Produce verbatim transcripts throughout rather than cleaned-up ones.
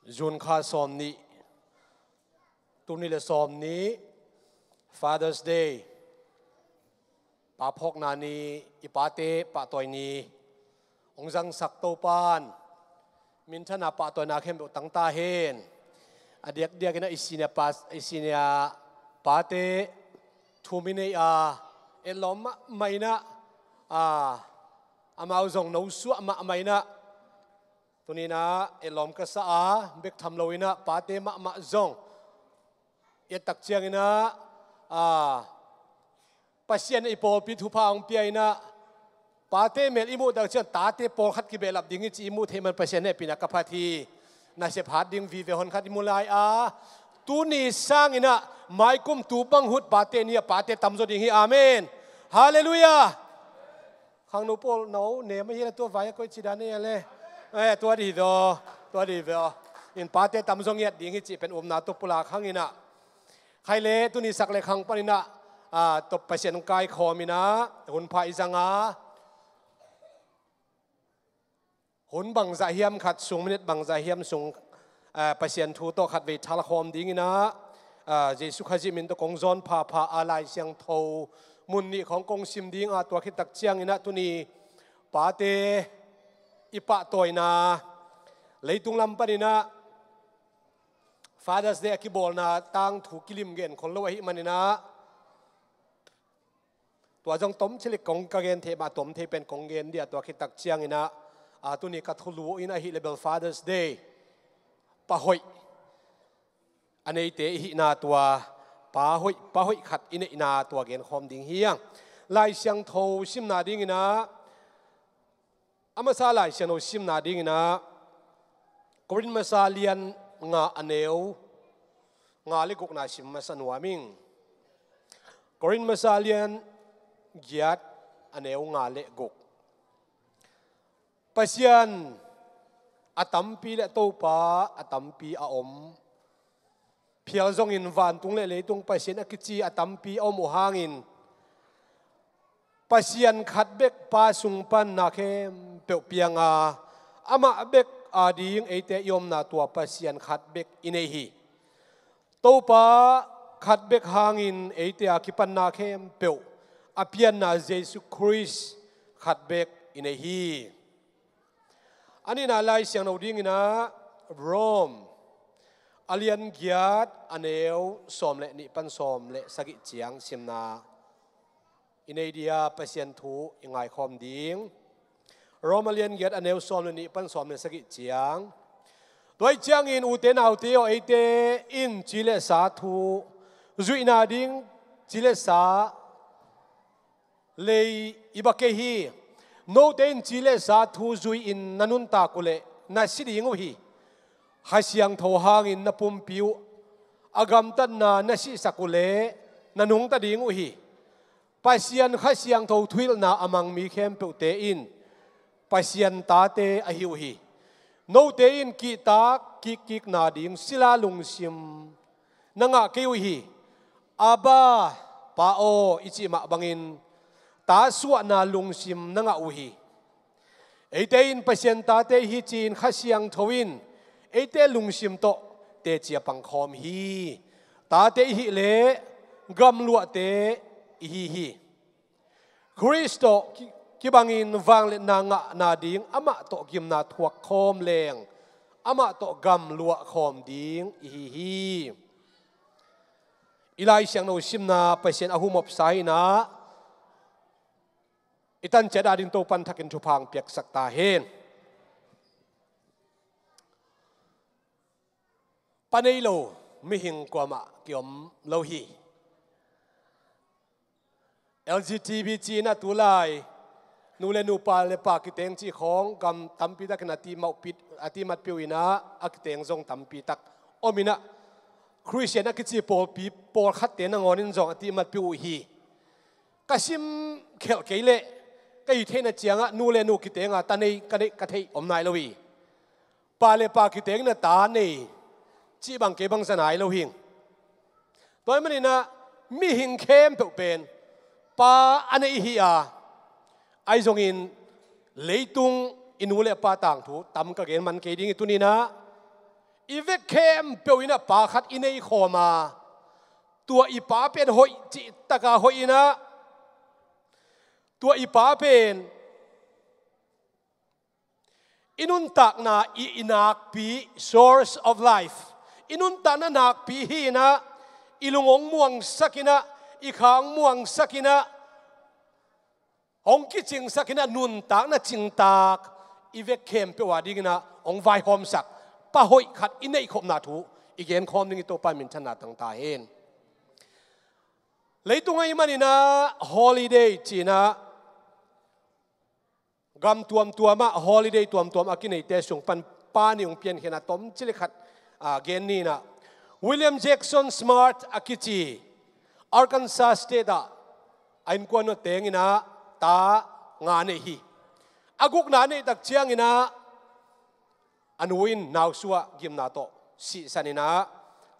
June kha sawm nih, tul nih le sawm nih, Father's Day, pa phawkna ni, i pate pahtawi ni hong zangsak Topa'n minthana pahtawina khempeuh tang ta hen. A diakdiakin ah i senior pa, i senior pate thu mi nei a, etlawm mahmah in ah, a, amau zong nosuah mahmah in ah, tuni-in ah etlawm ka sa a, bek tham lo-in ah pate mahmah zong i et tak ciangin ah, a, Pasian i pawlpi thupha hong pia in ah, pate mel i muh tak ciang tate pawlkhat kibehlap ding hi cih i muh theih man Pasian hehpihna ka phat hi. Nasep hat ding vive hon khat i mu lai a, tuni sangin ah maikum tu bang hun pate ni ah pate tamzaw ding hi. Amen. Halleluiah. Khangno pawl no nem ahi le, tua vai a koih ci dan ahi le. Eh, tua dih ve aw, tua dih ve aw. In pate tamzaw ngiat ding hi cih pen upna tua pulak hang in ah. Khai le tuni sak le khang panin ah, a, tawh Pasian hong kaikhawm in ah, hun pha i zang a, hun bangzah hiam khat sung, minute bangzah hiam sung, a, Pasian thu tawh khatvei thalkhawm dingin ah, a, Jesu Khazih min tawh kong zawn phapha a, Lai Siangtho mun nih khawng kong sim ding a, tua khit tak ciangin ah tuni pate i pahtawina, leitung lam panin ah Father's Day a kibawlna tangthu kilim gen khol lo ahih manin ah, tua zong tom cilik kong ka gen theih mah, tom thei pen kong gen dia, tua khit tak ciangin ah, a, tuni ka thulu in ahih le bel Father's Day, pa hoih a neite i hihna tua, pa hoih, pa hoih khat i neihna tua genkhawm ding hi hang. Lai Siangtho simna dingin ah, a masa Lai Siangtho simna dingin ah, Korin masa lian nga a neu nga le gukna sim masa nuam ing. Korin masa lian giat a neu nga le guk. Pasian a tampi le Topa a tampi a om. Phial zongin vantung le leitung Pasian a kici a tampi a om uh hangin, Pasian khat bek Pa sung pan na khempeuh piang a, amah bek ading eite i omna tua Pasian khat bek i nei hi. Topa khat bek hangin eite a kipanna khempeuh a pianna Jesu Khrist khat bek i nei hi. A nihna Lai Siangtho dingin ah Rom a lian giat a neu sawm le nih pan sawm le sagih ciang simna i nei dia, Pasian thu i ngaikhawm ding. Rom a lian giat a neu sawm le nih pan sawm le sagih ciang. Tua ahih ciangin ute naute aw, eite in ci le sa thu zuihna ding ci le sa lei i bak kei hi. Note in ci le sa thu zui-in na nuntak uh leh na si ding uh hi. Kha Siangtho hangin na pumpi uh a gamtatna na sihsak uh leh na nungta ding uh hi. Pasian Kha Siangtho thuhilhna a mang mi khempeuhte in Pasian tate ahi uh hi. Note in kihtak kikkikna ding sila lungsim na ngah kei uh hi. Abba, Pa aw, i cih mah bangin ta suahna lungsim na ngah uh hi. Eite in Pasian tate ihi ci-in Kha Siangtho in eite lungsim tawh teci a pangkhawm hi. Tate ihih leh gamluahte ihi hi. Khrist tawh ki-, kibangin vangliatna ngahna ding amah tawh gimna thuak khawm leng amah tawh gamluah khawm ding ihi hi. I Lai Siangtho simna Pasian a humop sa in ah, i tan ciat a ding Topa'n thakin thupha hong piaksak ta hen. Pa nei lo mihing kuamah kiom lo hi. L G B T Q in ah tulai nu le nu, pa le pa kiteng cih khawng gam tampi takin a ti mawhpih, a ti matpih uh in ah, a kiteng zong tampi tak om in ah, Khristian a kici pawlpi pawlkhatte nangawn in zong a ti matpih uh hi. Ka sim khelh kei leh ka hih theihna ciangah nu le nu kitenga ta nei ka neih ka theih om nai lo hi. Pa le pa kiteng in a ta nei cih bang kei bang za nai lo hing. Tua ahih manin ah mihing khempeuh pen pa a neih hi a, ahi zongin leitung i nu le pa tangthu tam ka gen man kei ding hi. Tuni-in ah I vek khempeuh in ah pa khat i nei khawm a, tua i pa pen hoih cih taka hoih in ah, tua i pa pen i nuntakna i, i nakpi, source of life, i nuntakna nakpi hi in ah, i lung hong muangsak in ah, i kha hong muangsak in ah, hong kicingsak in ah, nuntakna cingtak i vek khempeuh a ding in ah hong vaihawmsak pa hoih khat i neihkhopna thu i genkhawm ding i Topa minthanna tangta hen. Leitung ahih manin ah holiday ci in ah, gam tuamtuam ah holiday tuamtuam a kineite sung pan pa nih hong piankhiatna tomcik le khat, ah, gen ni in ah, William Jackson Smart a kici Arkansas State ah a innkuan uh teng in ah ta nga nei hi. A gukna a neih tak ciangin ah a nu in nausuah gimna tawh sihsan in ah,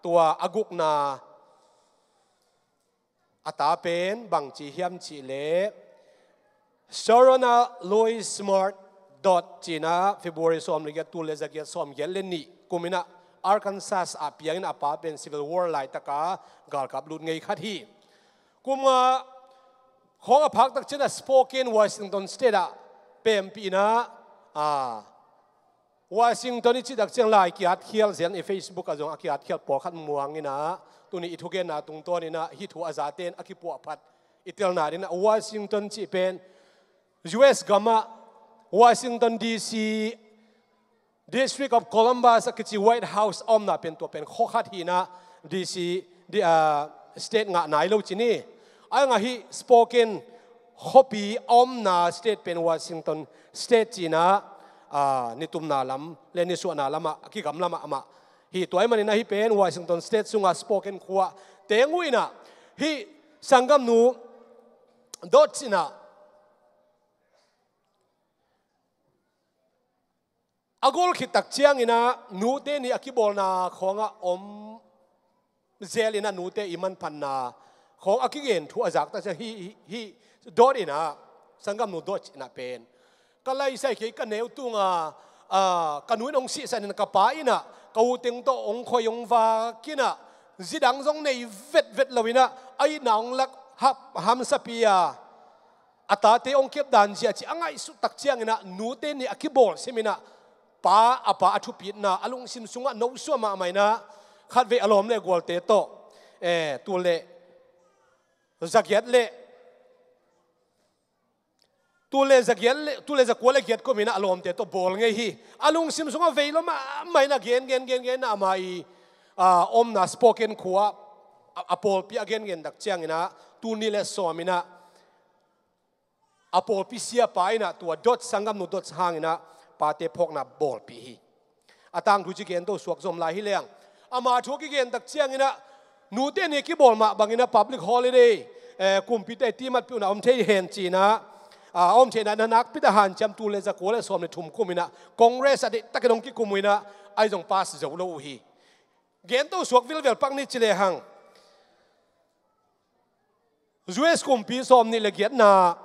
tua a gukna a ta pen bangci hiam cih leh, Sir Ronald Louis Smart Dodd ci in ah, February sawm le giat, tul le za giat sawm giat le nih kum in ah Arkansas ah piang in ah, a pa pen Civil War laitaka galkap lut ngei khat hi. Kum nga khawng a phak tak ciangin ah Spokane, Washington State ah pempih in ah, a, Washington i cih tak ciang lai kiatkhial zel, i Facebook ah zong a kiatkhial pawlkhat muang in ah, tuni i thugenna tungtawn in ah hih thu a zate in a kipuahphat i telna ding in ah, Washington cih pen U S gam ah Washington D C, District of Columbus a kici White House a omna pen, tua pen khuakhat hi in ah, D C, di, ah, state ngah nai lo ci ni. A ngah hi Spokane khuapi a omna state pen Washington State ci in ah, ah, nitumna lam le nisuahna lamah, a kigamla mahmah hi. Tua ahih manin ah hih pen Washington State sunga Spokane khua teng uh in ah, hih sanggamnu Dodd in ah a gol khit tak ciangin ah nute nih a kibawlna khawngah om zel in ah, nute i manphatna khawng a kigen thu a zak tak ciang hih, hih, hih Dodd in ah, sanggamnu Dodd in ah pen, ka laisai kei ka neu tung a, a, ka nu in hong sihsan in ka pa in ah ka u teng tawh hong khoi hong vak in ah, zi dang zong nei vetvet lo in ah, a itna hong lak hap hamsapi a, a tate hong kepdan zia ci a ngaihsut tak ciangin ah, nute nih a kibawl sim in ah, pa, a pa a thupitna a lungsim sungah nosuah mahmah in ah, khatvei a lawm le gualte tawh, eh, tul le za giat le, tul le za giat le, tul le za kua le giat kum in ah a lawmte tawh bawl ngei hi. A lungsim sungah vei lo mahmah in ah gen, gen, gen, gen in ah, ama i, a, omna Spokane khua a, a pawlpi a gengen tak ciangin ah, tul nih le sawm in ah a pawlpi siapa in ah tua Dodd, sanggamnu Dodd hangin ah pate phawkna bawlpih hi. A tangthu ci gen to suak zom lai hi leng, ama thu a kigen tak ciangin ah, nute nih kibawl mah bangin ah public holiday, eh, kumpite timatpih un ah om thei hen ci in ah, a, om theihna in ah nakpi tak hanciam, tul le za kua le sawm le thum kum in ah Congress ah deihtakin hong kikum uh in ah, ahi zong pass zo lo uh hi. Gen to suak vilvel pak ni ci lehang, U S kumpi sawm nih le giatna,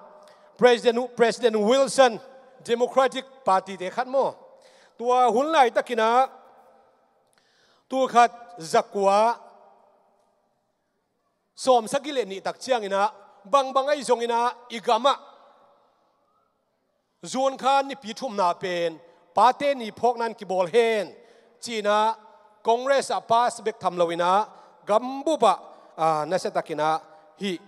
President, President Wilson, Democratic Party te khat maw, tua hun laitakin ah, tul khat za kua sawm sagih le nih tak ciangin ah, bangbang ahi zongin ah i gamah June kha nipi thumna pen pate ni phawkna in kibawl hen ci in ah, Congress ah pass bek tham lo in ah, gambup ah, a, nasiatakin ah hih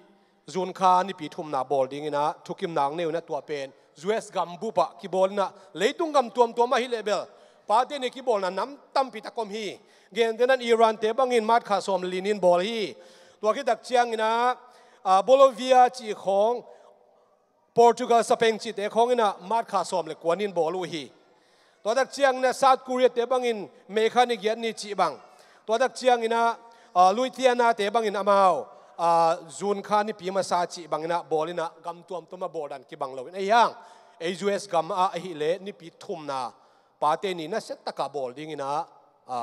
June kha nipi thumna bawl dingin ah thukimna hong nei uh in ah, tua pen U S gambup ah kibawl in ah, leitung gam tuamtuam ahih leh bel pate ni kibawlna nam tampi tak om hi. Gentehna in Iran te bangin March kha sawm le li ni in bawl hi. Tua khit tak ciangin ah, a, Bolivia cih khawng, Portugal, Spain cihte khawng in ah March kha sawm le kua ni in bawl uh hi. Tua tak ciangin ah South Korea te bangin May kha ni giat ni cih bang. Tua tak ciangin ah, a, Louisiana te bangin amau, a, June kha nipi masa cih bangin ah bawl in ah, gam tuamtuam ah bawl dan kibang lo in, ahi hang ei U S gam ah ahih leh nipi thumna pate ni nasiatak ah bawl dingin ah, a,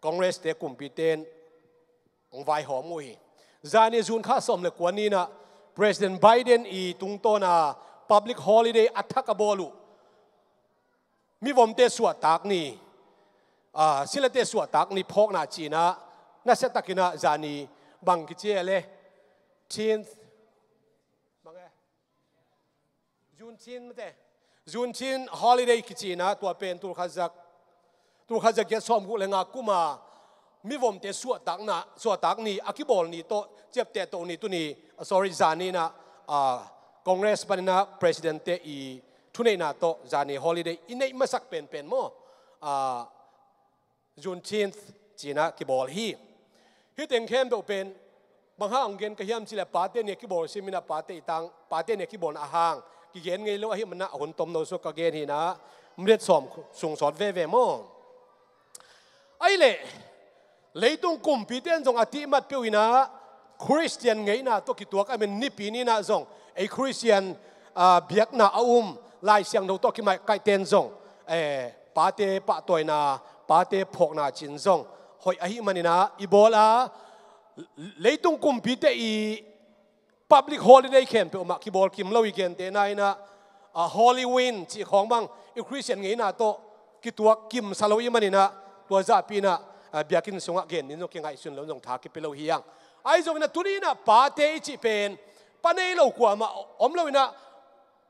Congress te, kumpite in hong vaihawm uh hi. Zani June kha sawm le kua ni in ah President Biden i tungtawn a public holiday a thak a bawl uh, mivomte suahtak ni, ah, silate suahtak ni phawkna cinah, nasiatakinah zani bang kici e le, tenth, bang e, Juneteenth mate, Juneteenth holiday kicinah, tua pen tulkhat za, tulkhat za giat sawmguk le nga kuma mivomte suahtakna, suahtak ni a kibawl ni tawh ciapteh to ni tuni, ah, sorry, zani inah, ah, Congress paninah President-te i thuneihna tawh zani holiday i neih masak penpen maw? Ah, Juneteenth cinah kibawl hi. Hih teng khempeuh pen bang hang hong gen ka hiam cih leh pate ni a kibawl siminah pate i tang, pate ni a kibawlna a hang kigen ngei lo ahih manah a hun tomno sung ka gen hinah, minute sawm sung sawt veve maw? Ahih leh leitung kumpite in zong a tihmat peuh inah Khristian ngeina tawh kituak a min nipi ninah zong ei Khristian, ah, biakna a um Lai Siangtho tawh kimaikaihte in zong, eh, pate pahtawina, pate phawkna cin zong hoih ahih maninah i bawl a, leitung kumpite i public holiday khempeuh mah kibawl kim lo i gentehna inah, ah, Halloween cih khawng bang i Khristian ngeina tawh kituak kimsa lo i maninah tua zahpi inah, ah, biakinn sungah gen ding zong kingaihsun lo zong tha kipia lo hi hang. Ahi zonginah tuni inah pate i cih pen pa nei lo kuamah om lo inah,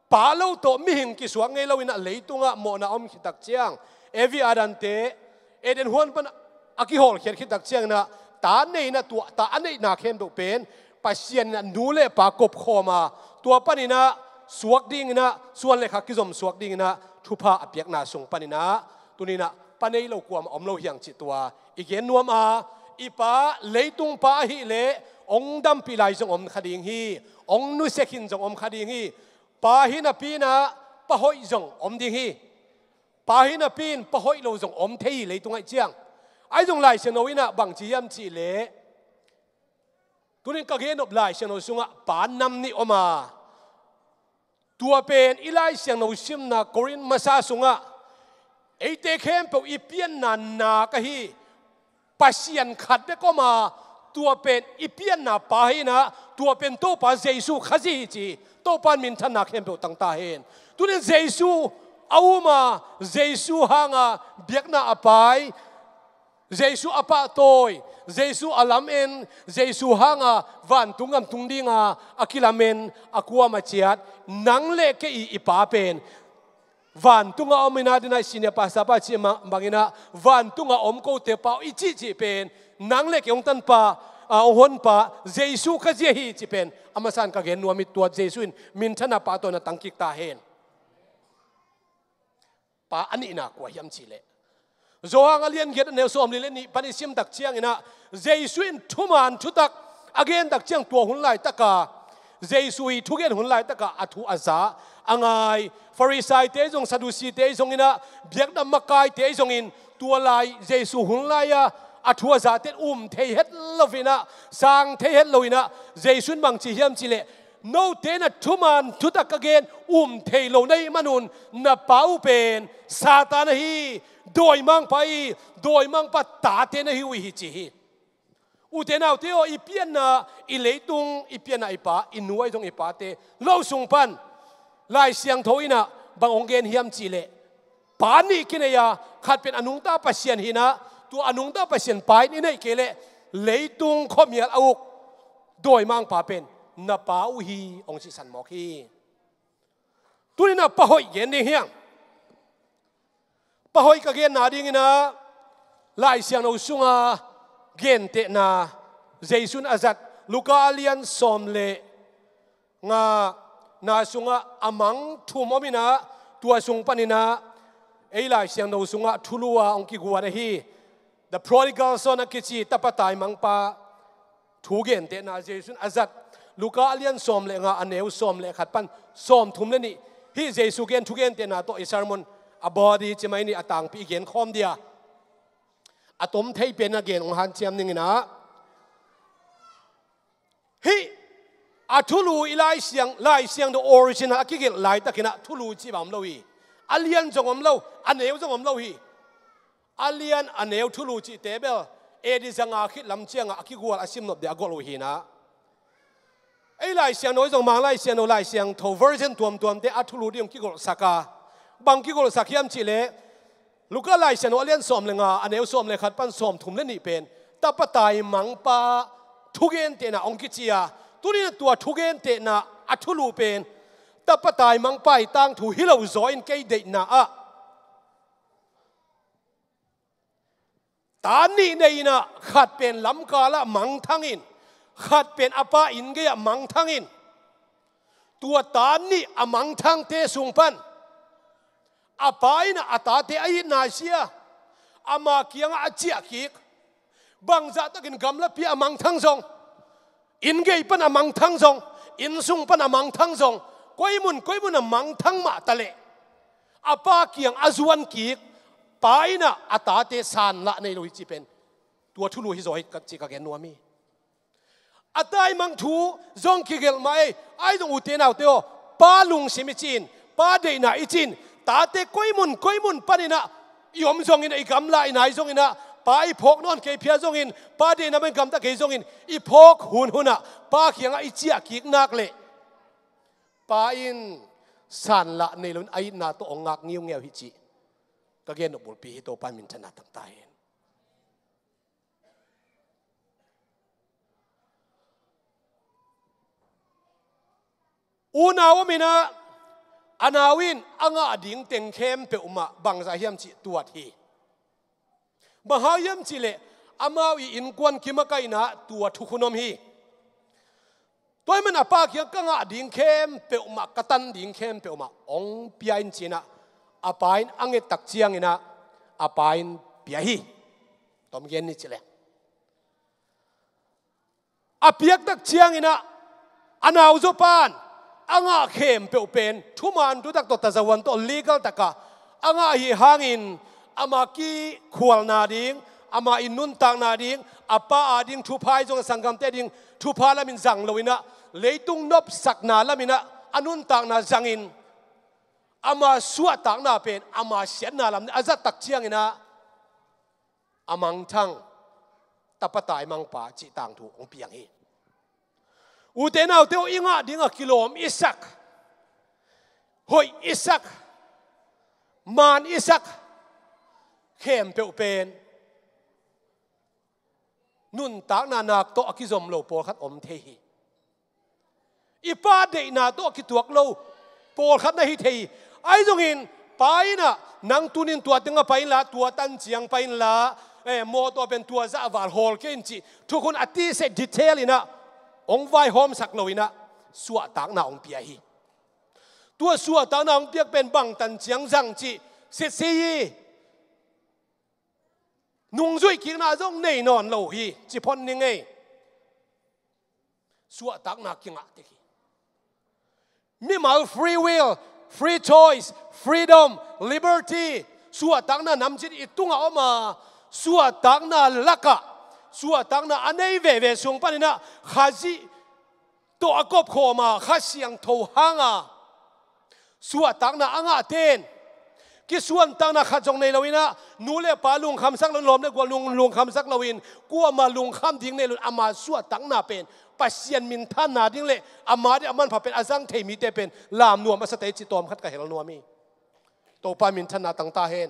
pa lo tawh mihing kisuak ngei lo inah leitungah mawhna om khit tak ciang, Evi Adamte Eden huan pan a kihawlkhiat khit tak cianginah ta neihna, tua ta a neihna khempeuh pen Pasian inah nu le pa kopkhawm a, tua paninah suak dinginah suan le kha kizom suak dinginah thupha a piakna sung paninah tuninah pa nei lo kuamah om lo hi hang cih tua i gen nuam a, i pa leitung pa ahih leh hong dampih lai zong om kha ding hi, hong nusia khin zong om kha ding hi. Pa hi napi inah pa hoih zong om ding hi. Pa hi napi in pa hoih lo zong om thei hi leitung ahih ciang. Ahi zong Lai Siangtho inah bangci hiam cih leh, tunin ka gen nop Lai Siangtho sungah pa nam nih om a, tua pen i Lai Siangtho simna Korin masa sungah eite khempeuh i pianna nak ahi Pasian khat bek om a, tua pen i pianna pa hi inah, tua pen Topa Jesu Khazih hi ci. Topa in minthanna khempeuh tang ta hen. Tunin Jesu a um a, Jesu hanga biakna a pai, Jesu a pahtawi, Jesu a lamen, Jesu hanga vantung gam tung dinga a kilamen a kuamah ciat nang le kei i pa pen vantungah om inah, dinah senior pastor pa cih ma-, banginah vantungah om kote pa i cihcih pen nang le kei hong tanpa, a, hong honpa Jesu Khazih ahi cih pen a masa in ka gen nuam hi. Tua Jesu in minthanna pahtawina tang kik ta hen. Pa a nihna kua hiam cih leh, Johan a lian giat a neu sawmli le nih pan i sim tak cianginah Jesu in thuman thutak a gen tak ciang tua hun laitaka Jesu i thugen hun laitaka a thu a za a ngai Farisaite zong, Sadusite zonginah, biakna makaite zongin tua lai Jesu hun lai-a a thu a zate um thei het loinah, sang thei het loinah Jesu in bangci hiam cih leh, note na thuman thutak ka gen um thei lo na hih manun na pa uh pen Satan ahi, dawimangpa hi, dawimangpa tate na hi uh hi ci hi. Ute naute aw, i pianna, i leitung i pianna i pa, i nu ahi zong i pate lo sung pan Lai Siangtho inah bang hong gen hiam cih leh, pa nih kinei a, khat pen a nungta Pasian hinah, tua a nungta Pasian pa in i neih kei leh leitung khuamial a uk dawimangpa pen na pa uh hi hong cihsan mawk hi. Tuninah pa hoih gen ding hi hang. Pa hoih ka genna dinginah Lai Siangtho sunga gentehna Jesu in a zat Luka a lian sawm le nga na sungah a mang thum om inah, tua sung paninah ei Lai Siangtho sungah thulu a hong kiguan ahi The Prodigal Son a kici tapa taimangpa thu gentehna Jesu in a zat Luka a lian sawm le nga a neu sawm le khat pan sawm thum le nih. Hih Jesu gen thu gentehna tawh i sermon a body ci mai ni, a tangpi i gen khawm dia a tom thei pen a gen hong hanciam ninginah, hih a thulu i Lai Siang, Lai Siangtho original a kigelh laitakinah thulu cih bang om lo hi. A lian zong om lo, a neu zong om lo hi. A lian a neu thulu cihte bel A D zanga khit lam ciangah a kigual a simnop dia a golh uh hinah. Ei Lai Siangtho zong, Mang Lai Siangtho, Lai Siangtho version tuamtuamte a thulu ding kigolhsak a, bang kigolhsak hiam cih leh, Luka Lai Siangtho a lian sawm le nga, a neu sawm le khat pan sawm thum le nih pen tapa taimangpa thugentehna hong kici a, tuni-in tua thugentehna a thulu pen tapa taimangpa i tangthu hi lo zaw in kei deihna ah ta nih nei in ah, khat pen lamkal ah mangthang in, khat pen a pa inn gei ah mangthang in, tua ta nih a mangthangte sung pan a pa in ah a tate a itna sia, ama kiangah a ciah kik, bangzah takin gamlapi ah a mangthang zong, inn gei pan a mangthang zong, inn sung pan a mangthang zong, koi mun koi mun a mangthang mah ta leh a pa kiang a zuan kik, pa in ah a tate sanlah nei lo hi cih pen tua thulu hi zaw hi ka, cih ka gen nuam hi. A taimang thu zong kigelh mah ei. Ahi zong ute naute aw, pa lungsim i cih in, pa deihna i cih in, tate koi mun koi mun pan in ah i om zongin, i gamla i nai zongin ah, pa i phawk nawn kei phial zongin, pa deihna bang gamta kei zongin, i phawk hunhun ah pa kiangah i ciah kik nak leh pa in sanlah nei loin a itna tawh hong ngak ngiungeu hi cih ka gen nop bulpi hi. Topa minthanna tang ta hen. Unau om in ah, a nau in a ngah ding teng khempeuh mah bangzah hiam cih tuat hi. Bang hang hiam cih leh amau i innkuan kimakaihna ah tua thukhun om hi. Tua ahih man a pa kiang ka ngah ding khempeuh mah, ka tan ding khempeuh mah hong pia in ci-in ah a pa in a nget tak ciangin ah a pa in pia hi. Tom gen ni ci leh a piak tak ciangin ah a nauzaw pan a ngah khempeuh pen thuman thutak tawh, tazawan tawh, legal takah a ngah ahih hangin ama kikhualna ding, ama i nuntakna ding, a pa a ding thupha, ahi zong a sanggamte ding thupha lamin zang loin ah, leitung nopsakna lamin ah a nuntakna zangin ama suahtakna pen ama siatna lam a zat tak ciangin ah a mangthang, tapa taimangpa cih tangthu hong piang hi. Ute naute aw, i ngah ding a kilawm i sak, hoih i sak, maan i sak khempeuh pen nuntakna nak tawh a kizom lo pawlkhat om thei hi. I pa deihna tawh kituak lo pawlkhat na hi thei hi. Ahi zongin pa in ah, nang tuni-in tua teng ah pai inla, tua tan ciang pai inla, eh, mawtaw pen tua zah a val hawl kei in cih thukhun a tise detail in ah hong vaihawmsak loin ah suahtakna hong pia hi. Tua suahtakna hong piak pen bang tan ciang zang cih sitsi hi. Nungzuih kikna zong nei nawn lo hi, ci phot ning ei. Suahtakna kingah tek hi. Mimal free will, free choice, freedom, liberty, suahtakna namcin i tungah om a, suahtakna lakah suahtakna a nei veve sung panin ah Khazih tawh a kopkhawm a, Kha Siangtho hanga suahtakna a ngahte in kisuantakna khat zong nei loin ah, nu le pa lungkhamsak loin, lawm le gual lung, lungkhamsak loin, kuamah lungkham ding nei loin, ama suahtakna pen Pasian minthanna ding le ama ding a manpha pen a zang thei mite pen lam nuam a sa tei cih tawm khat ka hel nuam hi. Topa minthanna tang ta hen.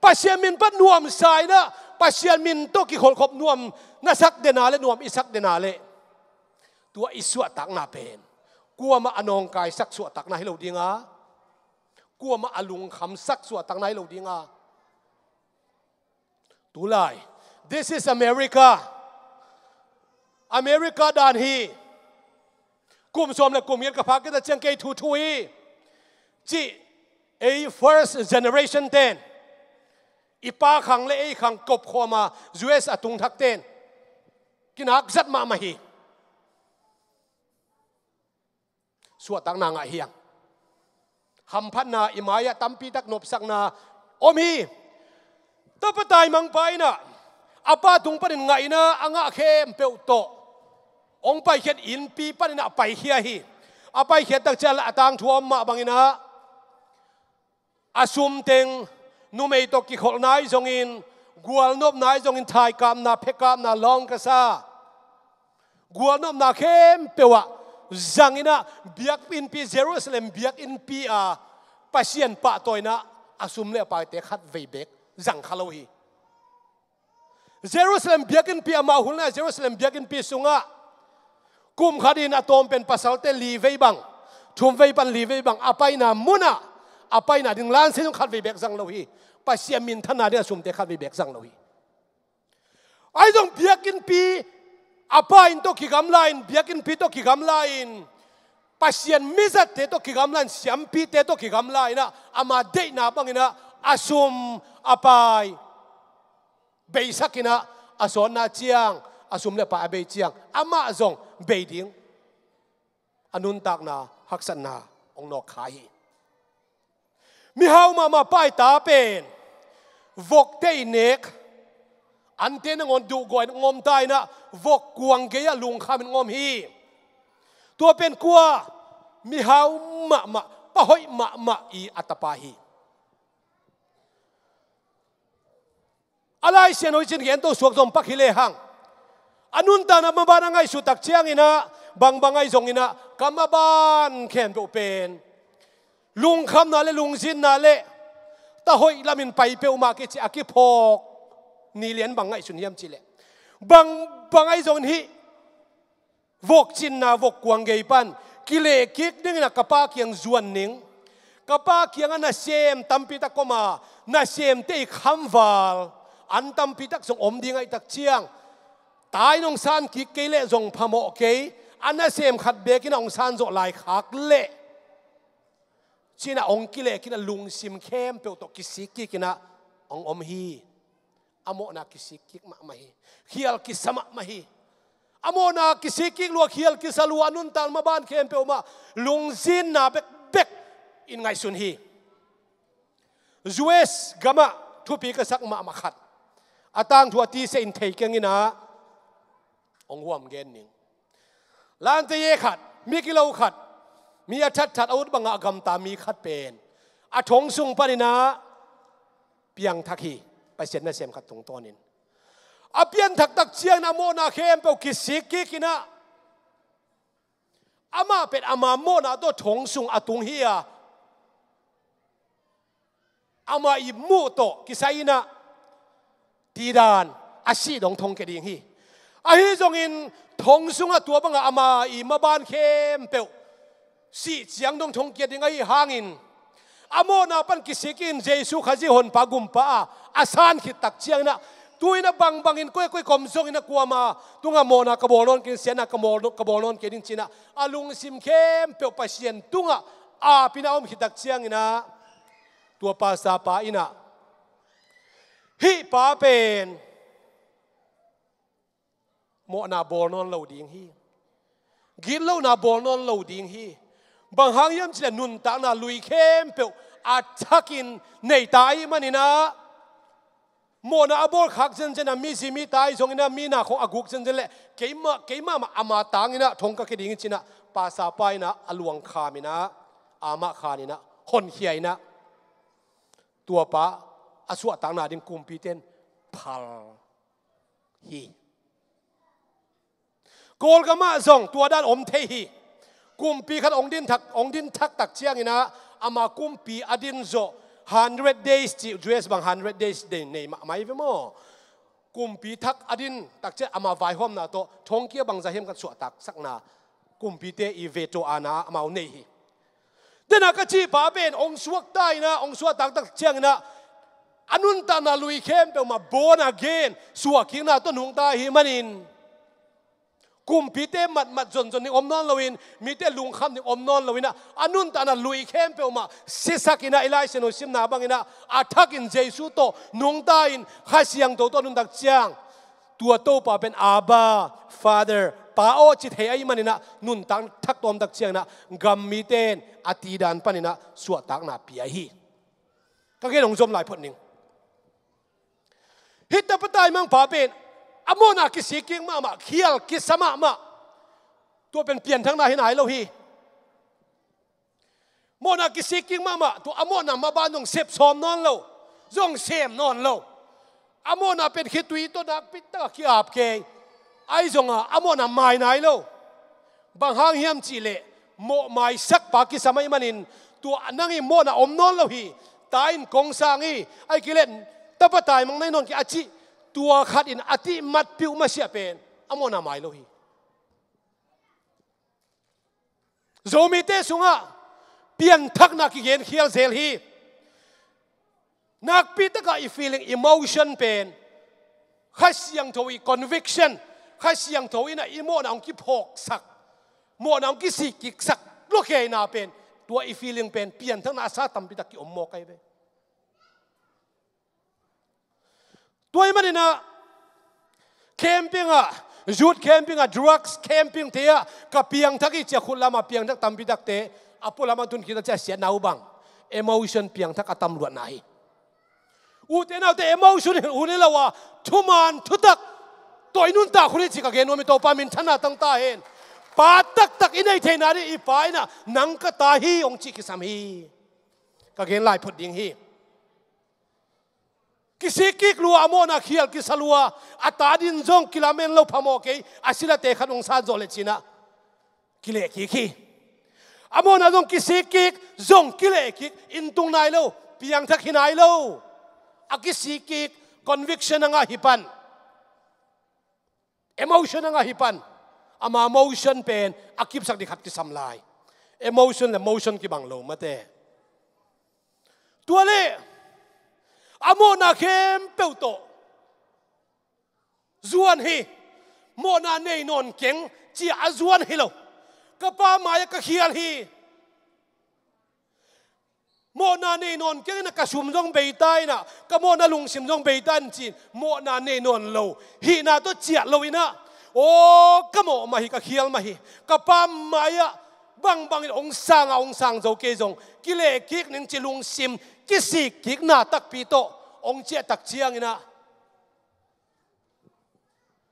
Pasian min pan nuamsa in ah, Pasian min tawh kikholhkhop nuam na sak den a le, nuam i sak den a le, tua i suahtakna pen kuamah a nawngkaisak suahtakna hi lo ding a, kuamah a lungkhamsak suahtakna hi lo ding a. Tulai, this is America. America dan hi. Kum sawm le kum giat ka phak khit a ciang kei thu thu hi, cih ei first generation ten, i pa khang le ei khang kopkhawm a, U S a tung thak ten kinak zat mahmah hi. Suahtakna ngah hiang. Hamphatna i mai-ah tampi tak nopsakna om hi. Tapa taimangpa in ah a pa tung panin ngah in ah, a ngah khempeuh tawh hong paikhiat, innpi panin ah a paikhia hi. A paikhiat tak ciang a tangthu a om mah bangin ah, a sum teng numei tawh kikholhna ahi zongin, gualnopna ahi zongin, thaikapna, phekapna lawng ka sa. Gualnopna khempeuh ah zang in ah, biakinnpi, Jerusalem biakinnpi a Pasian pahtawi in ah a sum le a paite khatvei bek zang kha lo hi. Jerusalem biakinnpi, amah hulna Jerusalem biakinnpi sungah kum khat in a tawm pen pasalte li vei bang, thum vei pan li vei bang a paina munah a paina ding lansia zong khat vei bek zang lo hi. Pasian minthanna ding a sumte khat vei bek zang lo hi. Ahi zong biakinnpi a pa in tawh kigamla in, biakinnpi tawh kigamla in, Pasian mizatte tawh kigamla in, siampite tawh kigamla inah, ama deihna banginah a sum a pai beisak inah, a sawnna ciang, a sum le pai a bei ciang amah zong bei ding a nuntakna haksatna hong nawk kha hi. Mihau mahmah paita pen vokte i nek, ante nangawn duhgawh in hong om ta inah, vok kuang gei-ah lungkham in hong om hi. Tua pen kua? Mihau mahmah, pahoih mahmah i a tapa hi. A Lai Siangtho i cin gen to suak zom pak hi lehang, a nuntakna maban a ngaihsut tak cianginah, bangbang ahi zonginah ka maban khempeuh pen lungkhamna le lungzinna le tahoih lamin pai peuhmah kici a kiphawk ni lian bang ngaihsun hiam cihleh, bangbang ahi zongin hih vokcinna, vokkuang gei pan kilehkik dingin a ka pa kiang zuan ning. Ka pa kiangah nasem tampi tak om a, nasemte i khamval an tampi tak zong om ding ahih tak ciang, ta in hong san kik kei leh zong phamawh kei, a nasem khat bekin a hong san zawh laikhak leh cinah hong kilehkin a lungsim khempeuh tawh kisik kikinah hong om hi. A mawhna kisik kik mahmah hi. Khial kisa mahmah hi. A mawhna kisik kik lua, khial kisa lua, a nuntak maban khempeuh mah lungzinna bekbek in ngaihsun hi. U S gamah thupi ka sak mahmah khat, a tangthu a tise in thei kenginah hong huam gen ning. Lante ye khat, mi kilo khat, mi a thatthat a ut bangah a gamta mi khat pen a thong sung paninah piangthak hi. Pasian nasem khat tungtawnin a pianthak tak ciangin a mawhna khempeuh kisik kikinah, amah pen ama mawhna tawh thong sung a tung hi a, amah i muh tawh kisai inah tidan a sih dong thong kia ding hi. Ahi zongin thong sungah tua bangah ama i maban khempeuh sih ciang dong thong kia ding ahi hangin, a mawhna pan kisikin Jesu Khazih honpa gumpa a a san khit tak cianginah, tu inah bangbangin koi koi kom zongin a kuama tungah mawhna ka bawl nawn kei ding, siatna ka bawl, ka bawl nawn kei ding cinah a lungsim khempeuh Pasian tungah apinah om khit tak cianginah, tua pastor pa inah hih pa pen mawhna bawl nawn lo ding hi. Gitlohna bawl nawn lo ding hi. Bang hang hiam cihleh nuntakna lui khempeuh a thakin neita ahih maninah, mawhna a bawlkhak zenzen a mi zi mi tai zongin a mi nakhong a guk zenzen leh keimah, keimah mah ama tanginah thong ka kia ding hi cinah, pastor pa inah a luang khaminah, amah khaninah honkhia inah, tuapa a suahtakna ding kumpite in phal hi. Kawlgamah zong tua dan om thei hi. Kumpi khat hong din thak, hong din thak tak cianginah, ama kumpi a din zawh hundred days cih, U S bang hundred days nei, nei mahmah hi ve maw? Kumpi thak a din tak ciang ama vaihawmna tawh thongkia bangzah hiam kan suahtaksakna kumpite i veto ana amau nei hi. Dena ka cihpa pen hong suakta inah, hong suahtak tak cianginah, a nuntakna lui khempeuh mah born again suahkikna tawh nungta ahih manin, kumpite matmat zonzon ding om nawn loin, mite lungkham ding om nawn loinah, a nuntakna lui khempeuh mah sisakinah, i Lai Siangtho simna banginah a thakin Jesu tawh nungta in Kha Siangtho tawh nuntak ciang, tua Topa pen Abba Father, Pa aw ci thei ahih maninah, nuntak thak tawmtak cianginah gam mite in a tidan paninah suahtakna pia hi. Ka gen hong zom lai phot ning. Hih tapa taimangpa pen a mawhna kisik kik mahmah, khial kisa mahmah. Tua pen pianthakna hi nai lo hi. Mawhna kisik kik mahmah, tua a mawhna maban zong sep sawm nawn lo, zong sem nawn lo. A mawhna pen khitui tawh nakpi takah ki-ap kei. Ahi zonga a mawhna mai nai lo. Bang hang hiam cihleh, mawh maisakpa kisam ahih manin, tua nang i mawhna om nawn lo hi. Ta in kong sang hi, ahih kei leh Tapa taimang na hi nawn kei a cih, tua khat in a cih matpeuh masiah pen a mawhna mai lo hi. Zomite sungah pianthakna kigen khial zel hi. Nakpi takah i feeling, emotion pen Kha Siangtho i conviction, Kha Siangtho in ah i mawhna hong kiphawksak, mawhna hong kisikkiksak lua kei na pen, tua i feeling pen pianthakna a sa tampi tak ki-om mawk ahi ve. Tua ahih manin ah camping ah, youth camping ah, drugs camping te ah ka piangthak hi ci-a khut lamah piangthak tampi takte a pualam a tun khit a ci-a siatna uh bang, emotion piangthak a tam luatna hi. Ute naute, emotion hun hi lo a, thuman thutak tawh i nuntak hun hi ci ka gen nuam hi. Topa minthanna tang ta hen. Pa taktak i nei theihna ding, i Pa in ah nang ka ta hi hong cih kisam hi. Ka gen lai phot ding hi. Kisikkik lua, a mawhna khial kisa lua, a ta ding zong kilamen lo, phamawh kei, a silate khat hong san zawh leh ci-in ah kilehkik hi. A mawhna zong kisikkik, zong kilehkik, inn tung nai lo, piangthak hi nai lo. A kisikkik, conviction a ngah hi pan, emotion a ngah hi pan, ama motion pen a kipsak ding khat kisam lai. Emotion le motion kibang lo mate. Tua leh a mawhna khempeuh tawh zuan hi. Mawhna nei nawn keng ci-a a zuan hi lo. Ka pa mai-ah ka khial hi. Mawhna nei nawn keng in ah ka sum zong bei ta in ah, ka mawhna lungsim zong bei ta in ci-in mawhna nei nawn lo, hihna tawh ciah lo in ah, aw, ka mawh mah hi, ka khial mah hi. Ka pa mai-ah bangbang in hong sang a, hong sang zo kei zong kilehkik ning ci lungsim kisikkikna takpi tawh hong ciah tak ciangin ah,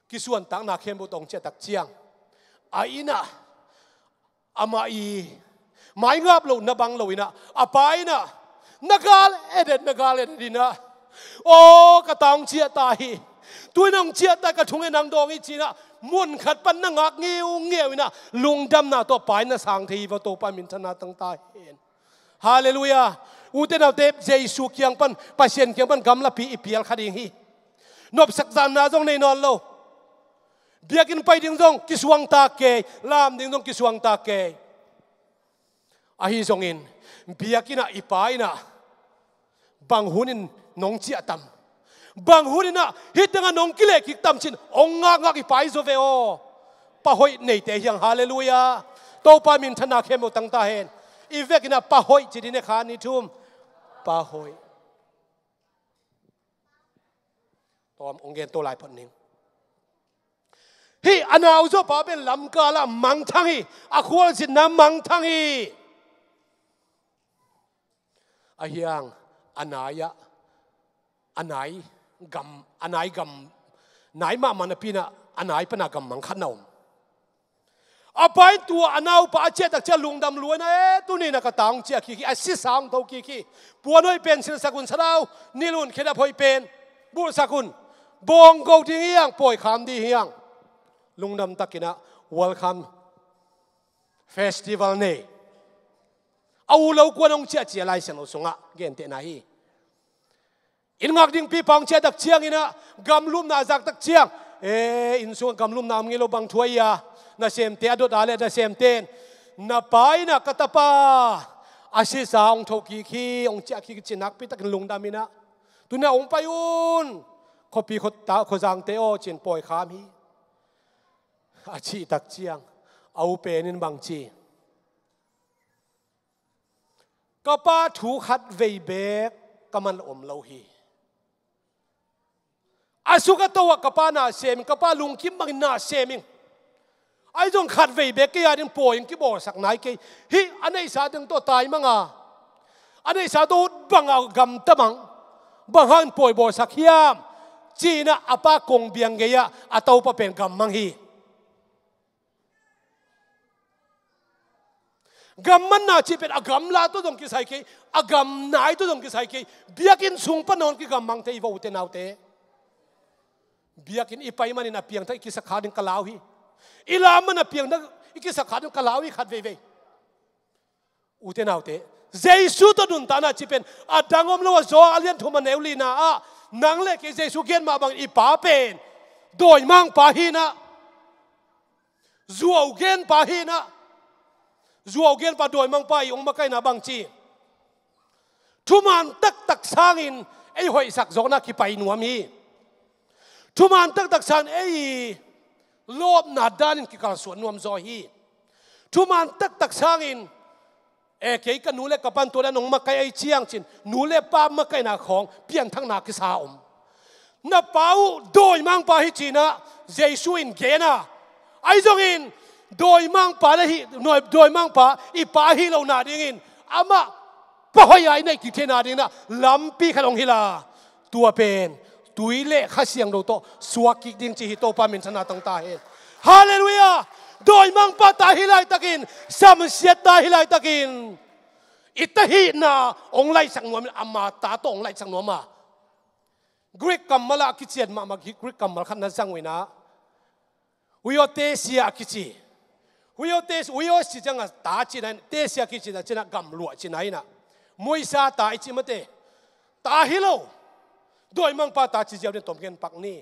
kisuantakna khempeuh tawh hong ciah tak ciang, a inn ah amah i maingap loh na bang lo in ah, a pa in ah na gal edet, na gal edet in ah, aw, ka ta hong ciah ta hi. Tu-in hong ciah ta hi, ka thungen nang dawng hi ci-in ah mun khat pan na ngak ngeungeu in ah lungdamna tawh a pa in na sang thei hi. Va, Topa minthanna tang ta hen. Halleluiah. Ute naute, Jesu kiang pan, Pasian kiang pan gamlapi i pial kha ding hi. Nopsak zanna zong nei nawn lo. Biakinn pai ding zong kisuangtak kei, lam ding zong kisuangtak kei. Ahi zongin biakinn ah i pa in ah bang hun in nong ciah tam, bang hun in ah hih tengah nong kilehkik tam ci-in hong ngakngak i pai zaw ve aw. Pa hoih neite hi hang. Halleluiah. Topa minthanna khempeuh tang ta hen. I vekin ah pa hoih ci ding, ne kha ni thum. Pa hoih. Tawm hong gen to lai phot ning. Hih a nau zawpa pen lamkal ah mangthang hi. A khualzinna mangthang hi. Ahi hang a nai ah, a nai gam, a nai gam, nai mahmah napi in ah a nai pan a gammang khat na om. A pa in tua a naupa a ciah tak ciang lungdam lua in ah, e, tuni in ah ka ta hong ciah kik hi, a sisa hong tho kik hi. Puan hoih pen silhsak un, sadau nilh un, khedap hoih pen bulhsak un. Bawngko ding hi hang, pawi kham ding hi hang. Lungdam takin ah welcome festival nei. A u lo kuan hong ciah ci-a Lai Siangtho sungah gentehna hi. Inn ngak dingpi pa hong ciah tak ciangin ah, gamlumna a zak tak ciang, e, inn sungah gamlumna om ngei lo, bang thu ahi a, nasemte a dot a leh nasemte in, na pa in ah ka tapa a sisa hong tho kik hi, hong ciah kik hi ci-in nakpi takin lungdam in ah, tu-in ah hong pai un, khuapi khuata, khuazangte aw, ci-in pawi kham hi. A cih tak ciang a u pen in bang ci? Ka pa thu khat vei beek ka man om lo hi. A suk a to ah ka pa na sem ing, ka pa lungkim bangin na sem ing. Ahi zong khat vei beek kei a ding pawi in kibawlsak nai kei. Hih a neihsa teng tawh taimang a, a neihsa tawh ut bang a gamta mang, bang hangin pawi bawlsak hiam, ci-in ah a pa kongbiang gei-ah a topa pen gammang hi. Gammanna cih pen a gamla tawh zong kisai kei, a gamnai tawh zong kisai kei. Biakinn sung pan hong kigammang thei hi, va ute naute. Biakinn i pai manin a piangthak i kisak kha ding ka lau hi. I lam man a piangthak i kisak kha ding ka lau hi khat veivei. Ute naute, Jesu tawh nuntakna cih pen a dang om lo a, Johan a lian thum a neu lina ah Nang le kei Jesu gen mah bangin i Pa pen dawimangpa hi-in ah, zuau genpa hi-in ah, zuau genpa dawimangpa i hong makaihna bangci, thuman taktak sangin ei hoihsak zawkna kipai nuam hi. Thuman taktak sangin ei lawpna danin kikalsuan nuam zaw hi. Thuman taktak sangin, e, kei ka nu le ka pa'n tua dan hong makaih ei ciang cin, nu le pa makaihna khawng pianthakna kisa om. Na pa uh dawimangpa hi ci-in ah Jesu in gen a, ahi zongin dawimangpa le hi, dawimangpa i pa hi lo nadingin amah pa hoih a i neih kik theih nadingin ah lampi khat hong hilh a, tua pen tui le Kha Siangtho tawh suak kik ding ci hi. Topa minthanna tang ta hen. Halleluiah. Dawimangpa ta hi laitakin, samsiat ta hi laitakin, i ta hihna hong laihsak nuam in, ama ta tawh hong laihsak nuam a. Greek kammal ah a kician mahmah, Greek kammal khat na zang uh in ah, huiothesia a kici. Huiothesia, huios ci ciangah ta cihna in, thesia kici ciangah gamluah cihna in ah, muisa ta i cih mate. Ta hi lo, dawimangpa ta ci ziau ding tom gen pak ni.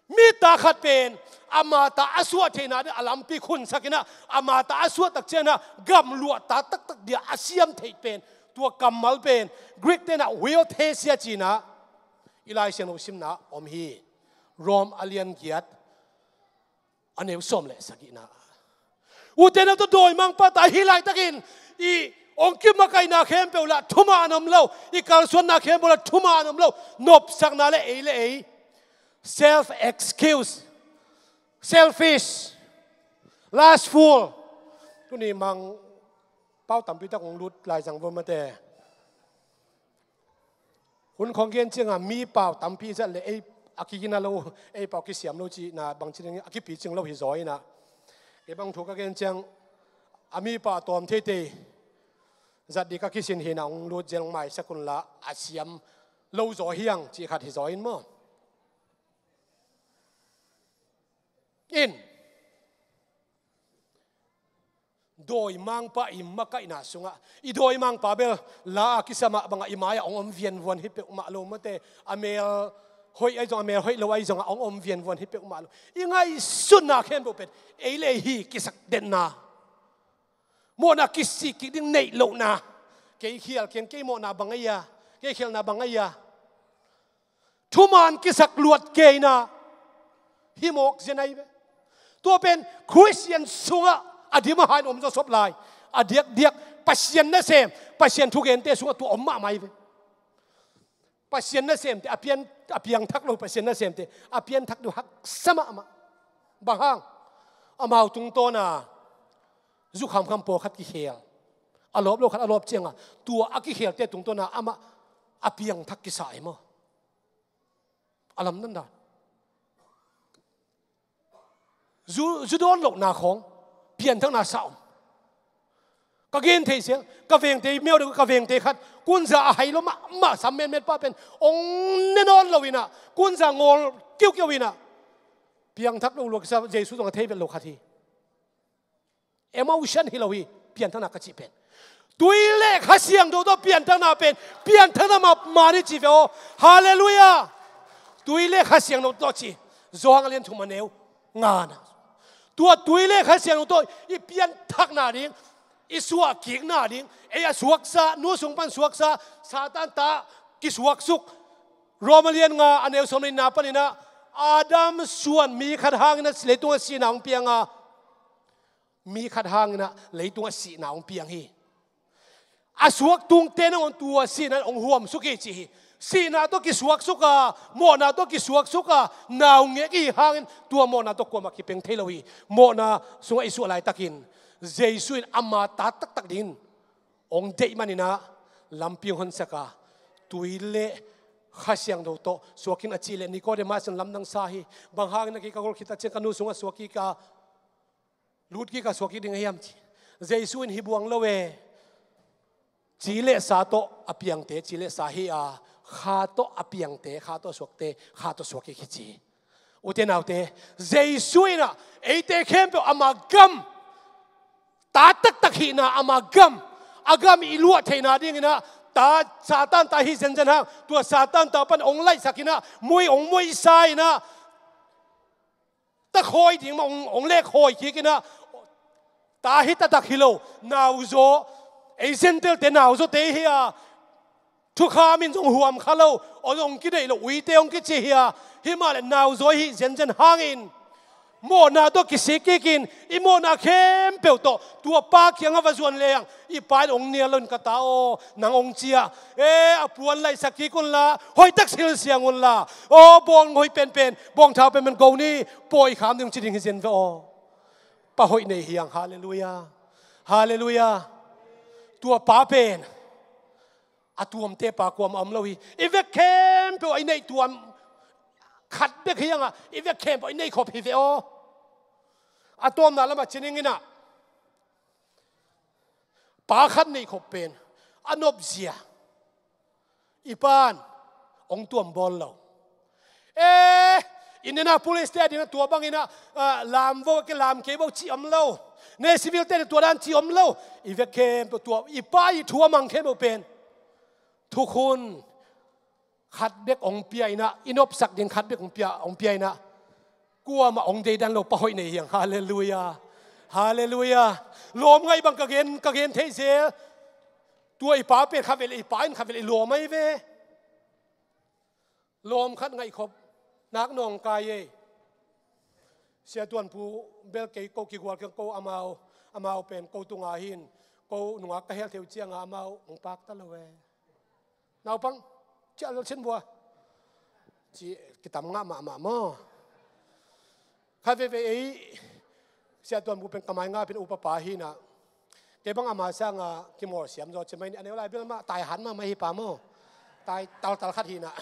Mi ta khat pen ama ta a suah theihna ding a lampi khunsak in ah, ama ta a suah tak ciangin ah gamluah ta taktak ding a siam theih pen, tua kammal pen Greek te in ah huiothesia ci-in ah, i Lai Siangtho simna om hi. Rom a lian giat, a neu sawm le sagihna. Ute naute, dawimangpa ta hi laitakin i hong kimakaihna khempeuh lah thuman om lo, i kalsuanna khempeuh lah thuman om lo. Nopsakna le ei le ei, self excuse, selfish, lustful. Tuni mang pau tampi tak hong lut lai zang vo mate. Hun khawng gen ciangah mi pau tampi zat le ei a kigina lo, ei pau kisiam lo cihna bangci ding a kipicing lo hi zaw in ah, kei bang thu ka gen ciang a mi pau a tawm theitei zat ding ka kisin hi-in ah hong lut zel, hong maisak un la, a siam lo zaw hi hang cih khat hi zaw in maw. In dawimangpa i makaihna sungah, i dawimangpa bel la a kisa mah bangah i mai-ah hong om vianvuan hi peuhmah lo mate. A mel hoih ahi zong, a mel hoih lo ahi zongah hong om vianvuan hi peuhmah lo. I ngaihsutna khempeuh pen ei le ei hi kisak denna, mawhna kisik kik ding neih lohna. Kei khial kei, kei mawhna bang ahi a, kei khialna bang ahi a, thuman kisak luat keina hi mawk zen ahi ve. Tua pen Khristian sungah a dim a ha in om zawsop lai. A diakdiak Pasian nasem, Pasian thugente sungah tua om mahmah ahi ve. Pasian nasemte a pian, a piangthak lo Pasian nasemte a pianthak ding haksa mahmah. Bang hang? Amau tungtawna zukhamkham pawlkhat kikhel, a lawp lo khat a lawp ciangah tua a kikhelte tungtawna amah a piangthak kisa hi maw. A lamdang dan. Zu, zu dawn lohna khawng pianthakna sa om. Ka gen thei siang, ka vengte, miau deuh ka vengte khat, kunza a hai lo mahmah sam metmet pa pen hong ne nawn lo in ah, kunza ngawl kiukiu in ah, piangthak lo lua kisa, Jesu zong a thei vet lo khat hi. Emotion hi lo hi, pianthakna ka cih pen. Tui le Kha Siangtho tawh pianthakna pen, pianthakna mahmah ni ci ve aw. Halleluiah. Tui le Kha Siangtho tawh ci. Johan a lian thum a neu ngana. Tua tui le Kha Siangtho tawh i pianthakna ding, i suahkikna ding, ei a suaksa, nu sung pan suaksa, Satan ta kisuaksuk. Rom a lian nga a neu sawm le nihna panin ah, Adam suan mi khat hangin ah leitungah sihna hong piang a, mi khat hangin ah leitungah sihna hong piang hi. A suak tungte nangawn tua sihna in hong huamsuk hi ci hi. Sihna tawh kisuaksuk a, mawhna tawh kisuaksuk a, naungek i hih hangin tua mawhna tawh kuamah kipeng thei lo hi. Mawhna sungah i suah laitakin Jesu in ama ta taktak dingin hong deih manin ah lampi hong honsak a, tui le Kha Siangtho tawh suak in a cih leh Nicodemus in lamdang sa hi. Bang hangin a kei ka gol khit a ciang ka nu sungah suak kik a, lut kik a, suak kik ding a hiam ci. Jesu in hi buang lo e. Ci le sa tawh a piangte ci le sa hi a, Kha tawh a piangte, Kha tawh a suakte Kha tawh suak kik hi ci. Ute naute, Jesu in ah eite khempeuh ama gam, ta taktak hihna ama gam, a gam i luah theihna dingin ah ta, Satan ta hi zenzen hang, tua Satan ta pan ong laihsak in ah, mui ong muisa in ah, ta khawi ding mah ong, ong lek khawi kik in ah, ta hi taktak hi lo, nauzaw, ei Gentile-te nauzaw te hi a, thukham in zong huam kha lo, ong, ong kideih lo, uite ong kici hi a, himahleh nauzaw hi zenzen hangin, mawhna tawh kisik kik in, i mawhna khempeuh tawh tua pa kiangah va zuan leng, i pa in ong nial lo in, ka ta aw, nang ong ci a, e, a puan laihsak kik unla, hoihtak silsiang unla, aw, bawng hoih penpen, bawngthau penpen go ni, pawi kham ding ci ding hi zen ve aw. Pa hoih nei hi hang, halleluiah. Halleluiah. Tua pa pen a tuamte pa kuamah om lo hi. I vek khempeuh a i neih tuam khat bek hi hang a, i vek khempeuh a i neih khop hi ve aw. A tuamna lamah ci ning in ah, pa khat neih khop pen a nopzia, i pan ong tuam bawl lo. E, Indianapolis-te a ding ah tua bangin ah, ah, lam vo, ke lam kei vo ci om lo. Nashville-te tua dan ci om lo. I vek khempeuh tua, i pa i thu a mang khempeuh pen thukhun khat bek ong pia in ah, i nopsak ding khat bek ong pia, ong pia in ah, kuamah ong deidan lo, pa hoih nei hi hang, halleluiah. Halleluiah. Lawm ngaih bang ka gen, ka gen thei zel. Tua i pa pen khatvei leh, i pa in khatvei leh i lawm ahi ve. Lawm khat ngaihkhop nak nawngkai ei. Sia Tuanpu bel kei ko kigual keng, ko amau, amau pen ko tunga hin, ko nungak ka hel thei uh ciangah amau ong pakta lo e. Naupang, ciah lel cin bua. Ci kitam ngah mahmah maw. Khat veivei ei, Sia Tuanpu pen ka mai ngah pen upa pa hi in ah, kei bang ama sangah kimawl siam zaw ci mai ni, a neu lai bel mah taihan mahmah hi pa maw. Tai taltal khat hi in ah.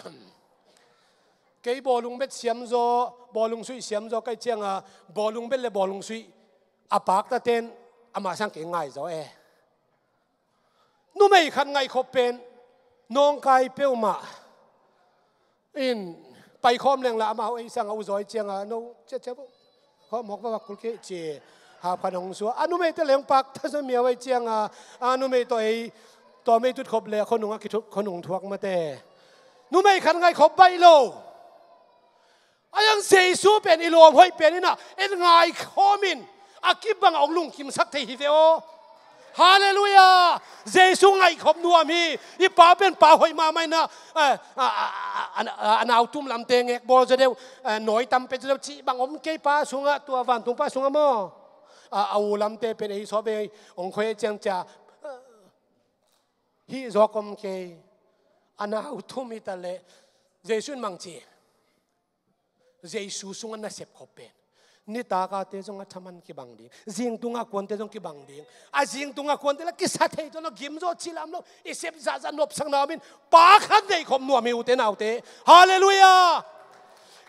Kei bawlung bet siam zaw, bawlung suih siam zaw ka hih ciangah, bawlung bet le bawlung suih a paktate'n ama sang kei ngai zaw e. Numei khat ngaihkhop pen nawngkai peuhmah in, paikhawm leng la amau ei sangah u zaw ciangah, no ciacia vo, khawm hawk va, va kul kei ci, hap khat hong suah. A numeite leng pakta zaw miau ei ciangah, a numei tawh ei, tua mei tutkhop le khonung a kithuk, khonung thuak mate. Numei khat ngaihkhop baih lo. A yang Jesu pen i lawm hoih pen in ah, en ngaikhawm in, a kibang a ong lungkimsak thei hi ve aw. Halleluiah. Jesu ngaihkhop nuam hi. I pa pen pa hoih mahmah in ah, eh, a, a, a, a, a, a nau tum lamte ngek bawl zaw deuh, eh, nawi tam pia zaw deuh cih bang om kei pa sungah, tua vantung pa sungah maw. A, a u lamte pen ei sawt ve, ong khoi ciang cia, eh, hih zawk om kei. A nau tum hi ta leh, Jesu in mang ci. Jesu sungah nasep khop pen nitak a te zong a thaman kibang ding, zingtung a kuante zong kibang ding. A zingtung a kuante la kisa thei tuan lo, gim zaw ci lam lo, i sep zahzah nopsakna om in, pa khat neih khop nuam hi ute naute. Halleluiah.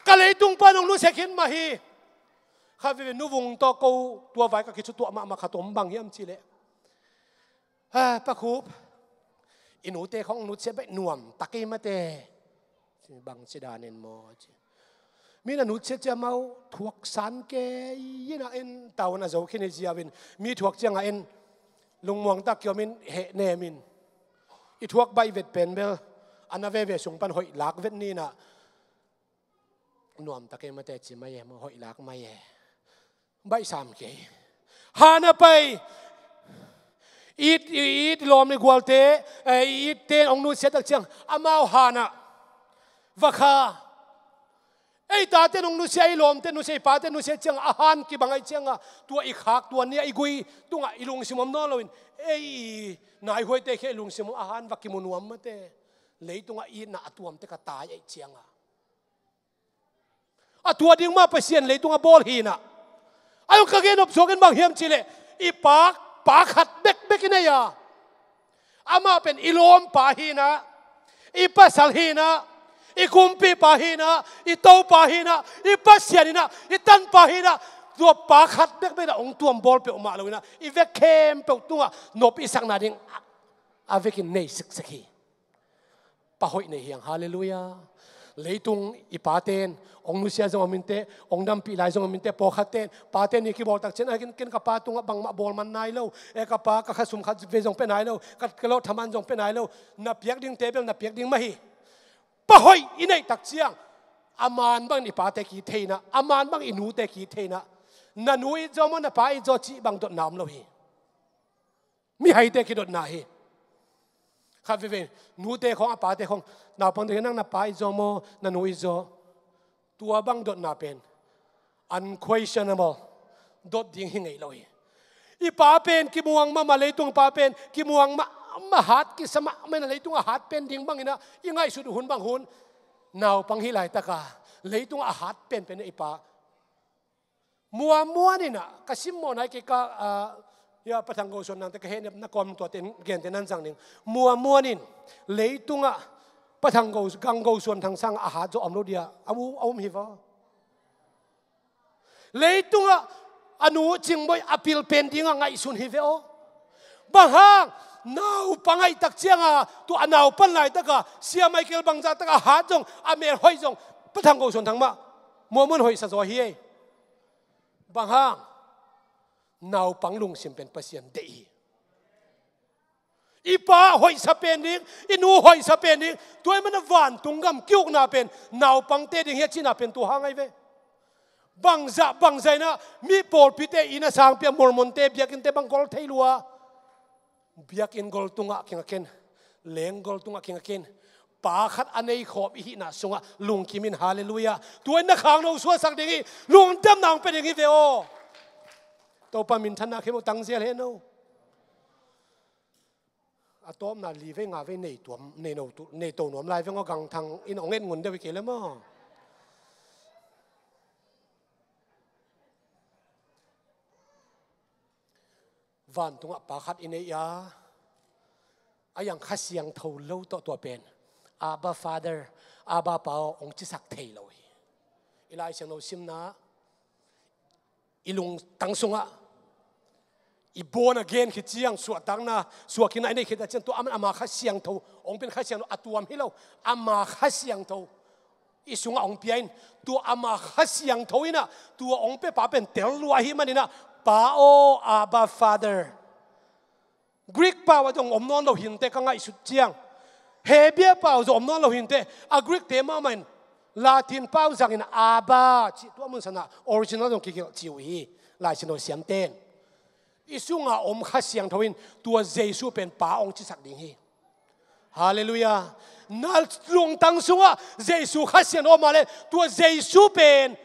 Ka leitung pan hong nusia khin mah hi. Khat veve nuvung tawh ko tua vai ka kisutuah mahmah khat om, bang hiam cih leh, ha, Pa Khup, i nute khong nutsiat baih nuam tak ei mate. Bang ci dan in maw ci. Mi na nutsiat cia mau thuak san kei in a, en taun a zo khin i ziau in, mi thuak ciang a en lungmuang tak kiom in heh nem in. I thuak baih vet pen bel a na veve sung pan hoih lak vet ni in a, nuam tak ei mate ci mai e, maw hoih lak mai e. Baih sam kei. Han a pai. It, it lawm le gualte, eh, i itte hong nusia tak ciang amau han ah va kha. Ei tate hong nusia, i lawmte nusia, i pate nusia ciang a han kibang ahih ciang a, tua i khak, tua ni a i gui tungah i lungsim om nawn lo in, ei naihuaite khia i lungsim om, a han va kimu nuam mate. Leitungah itna a tuamte ka tai ahih ciang a. A tua ding mah Pasian leitung a bawl hi in a. A zong ka gen nop suak in bang hiam cih leh, i pa, pa khat bekbek i nei a. Amah pen i lawmpa hi in a, i pasal hi in a, i kumpipa hi in a, i Topa hi in a, i Pasian hi in a, i tanpa hi in a. Tua pa khat bekbek in a hong tuam bawl peuhmah lo in a, i vek khempeuh tungah nop i sakna ding a, a vekin nei siksik hi. Pa hoih nei hi hang, halleluiah. Leitung i paten hong nusia zong om inteh, hong dampih lai zong om inteh, pawlkhatten paten i kibawl tak ciang, "A, ken, ken ka pa tungah bangmah bawl man nai lo, e, ka pa ka khasum khat vei zong pia nai lo, ka, ka lawh thaman zong pia nai lo." Na piak dingte bel na piak ding mah hi. Pa hoih i neih tak ciang, a man bangin i pate ki it thei in ah, a man bangin i nute ki it thei in ah, "Na nu it zaw maw, na pa it zaw?" cih bang dotna om lo hi. Mihaite kidotna hi. Khat veivei, nute khawng, a pate khawng, naupangte kiangah, "Nang na pa it zaw maw, na nu it zaw?" Tua bang dotna pen unquestionable dot ding hi ngei lo hi. I pa pen kimuang mahmah, leitung pa pen kimuang mahmah, hat kisa mahmah in ah, leitung a hat pen ding bangin ah i ngaihsut uh hun bang hun, naupang hih laitaka leitung a hat penpen i pa muanmuan in ah, ka simmawhna hi kei, ka, ah, ya, Pa Thang Go Suan Thangte ka hehna, na kawm tuate, gente nan zang ning. Muanmuan in leitungah Pa Thang Go, Gang Go Suan Thang sangah a hat zaw om lo dia, a um, a um hi vaw. Leitungah a nu Cing Bawi a pil pen dingah ngaihsun hi ve aw. Bang hang? Naupang ahih tak cianga, tua a naupan laitaka Sia Michael bangzah taka hat zong, a mel hoih zong, Pa Thang Go Suan Thang mah muanmuan hoihsa zaw hi ei. Bang hang? Naupang lungsim pen Pasian deih hi. I pa hoihsa pen ding, i nu hoihsa pen ding, tua ahih manin vantung gam ki-ukna pen naupangte ding hi a cihna pen tua hang ahi ve. Bangzah, bangzah in ah mi pawlpite inn a sangpi a, Mormonte biakinnte bang gol thei lua. Biakinn gol tungah kinga ken, leng gol tungah kinga ken, pa khat a nei khawm i hihna sungah lungkim in, halleluiah. Tua in na khangno suaksak ding hi, lungdamna hong pia ding hi ve aw. Topa minthanna khempeuh tangzel hen aw. A tawpna li vei nga vei nei tuam, nei no tu, nei to nuam lai veng aw, Gang Thang in hong et ngun deuh hi kei le maw. Vantungah pa khat i nei a, a yang Kha Siangtho lo tawh tua pen Abba Father, Abba Pa aw hong cisak thei lo hi. I Lai Siangtho simna, i lungtang sungah i born again khit ciang, suahtakna, suahkikna i neih khit ciang, tua amah, ama Kha Siangtho, hong pen Kha Siangtho a tuam hi lo, ama Kha Siangtho i sungah hong pia in, tua ama Kha Siangtho in ah tua hong pia pa pen tel lua ahih manin ah, Pa aw, Abba Father. Greek pau ah zong om nawn lo hi inteh ka ngaihsut ciang, Hebrew pau zong om nawn lo hi inteh, a Greek te mahmah in Latin pau zangin Abba cih tua mun sanah original zong kigelh ci uh hi, Lai Siangtho siamten. I sungah om Kha Siangtho in tua Jesu pen Pa hong cisak ding hi. Halleluiah. Na lungtang sungah Jesu Kha Siangtho om a leh, tua Jesu pen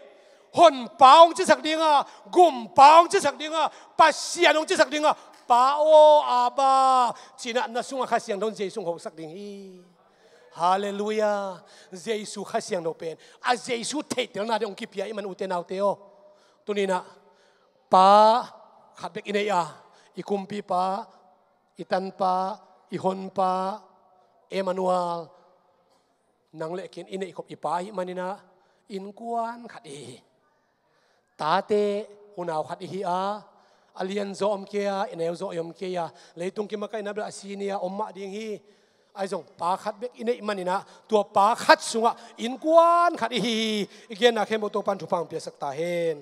Honpa hong cisak ding a, Gumpa hong cisak ding a, Pasian hong cisak ding a, Pa aw, Abba ci-in ah na sungah Kha Siangtho in Jesu hong hosak ding hi. Halleluiah. Jesu Kha Siangtho pen a Jesu theihtelna ding hong kipia ahih man, ute naute aw, tuni-in ah Pa khat bek i nei a, i Kumpipa, i Tanpa, i Honpa, Emmanuel, nang le kei in i neihkhop i Pa ahih manin ah, innkuan khat i hi hi. Tate, unau khat i hi a, a lianzaw om kei a, i neuzaw i om kei a, leitung kimakaihna bel a senior om mah ding hi. Ahi zong Pa khat bek i neih manin ah, tua Pa khat sungah innkuan khat i hi hi. I genna khempeuh Topa'n thupha hong piaksak ta hen.